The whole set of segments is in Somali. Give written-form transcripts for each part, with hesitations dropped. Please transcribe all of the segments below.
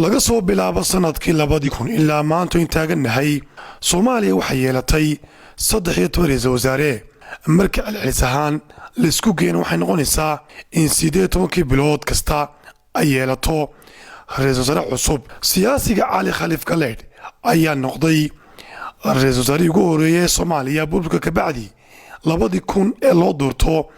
Laga soo bilaabo sanadkii 2000 ilaa maanta in taagannahay, Soomaaliya waxay yeelatay 13 ra-iisul wasaare. Marka celcelis ahaan laisku geena, waxay noqonaysaa in 18-kii bilood kasta ay yeelato ra-iisul wasaare cusub. Siyaasiga Cali Khaliif Galeedh ayaa noqday ra-iisul wasaarihii ugu horeeyay ee Soomaaliya burburka kabacdi 2000 ee loo doorto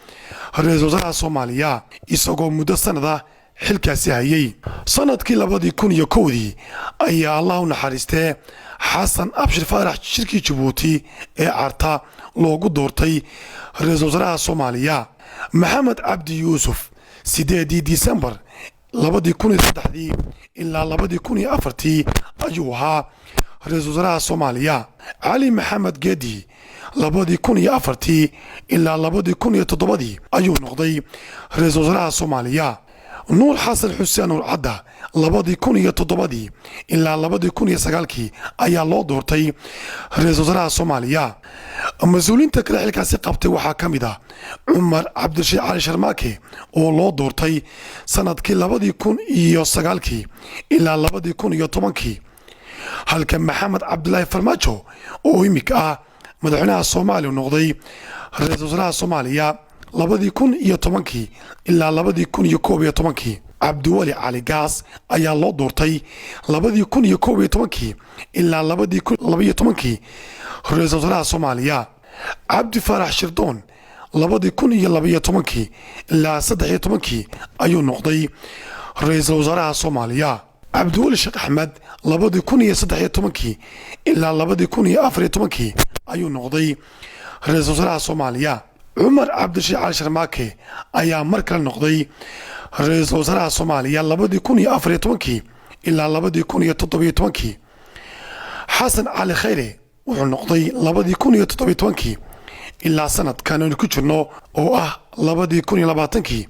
ra-iisul wasaaraha Soomaaliya, isagoo muddo sanada xilkaasi hayay. Sanadkii 2001-dii ayaa, Allah u naxariistee, Xasan Abshir Faarax shirkii Jabuuti ee Carta loogu doortay ra-iisul wasaaraha Soomaaliya. Maxamed Cabdi Yuusuf 8-dii Disembar 2003-dii ilaa 2004-tii ayuu ahaa ra-iisul wasaaraha Soomaaliya. Cali Maxamed Geedi 2004-tii ilaa 2007-dii ayuu noqday ra-iisul wasaaraha Soomaaliya. Nuur Xasan Xuseen Nuur Cadda 2007-dii ilaa 2009-kii ayaa loo doortay ra-iisul wasaaraha Soomaaliya. Mas-uuliyiinta kale xilkaasi qabtay waxaa ka mid ah Cumar Cabdirashiid Cali Sharmaake oo loo doortay sanadkii 2009-kii ilaa 2010-kii, halka Maxamed Cabdilaahi Farmaajo oo imika ah madaxweynaha Soomaaliya noqday ra-iisul wasaaraha Soomaaliya 2010-kii ilaa 2011-kii. Cabdiweli Cali Gaas ayaa loo doortay 2011-kii ilaa 2012-kii ra-iisul wasaaraha Soomaaliya. Cabdi Faarax Shirdoon 2012-kii ilaa 13-kii ayuu noqday ra-iisul wasaaraha Soomaaliya. Cabdiweli Sheekh Axmed 2013-kii ilaa 2014-kii ayuu noqday ra-iisul wasaaraha Soomaaliya. Cumar Cabdirashiid Cali Sharmaake ayaa mar kale noqday ra-iisul wasaaraha Soomaaliya 2014-kii ilaa 2017-kii. Xasan Cali Khayre wuxuu noqday 2017-kii ilaa sanadkan aynu ku jirno oo ah 2020-kii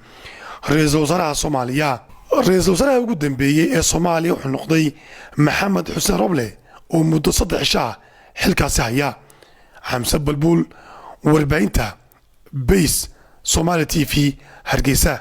ra-iisul wasaaraha Soomaaliya. Ra-iisul wasaaraha ugu dambeeyey ee Soomaaliya wuxuu noqday Maxamed Xuseen Roble oo muddo 3 cisho ah xilkaasi haya. Xamse Balbuul, warbaahinta Base Somaali TV, Hargeysa.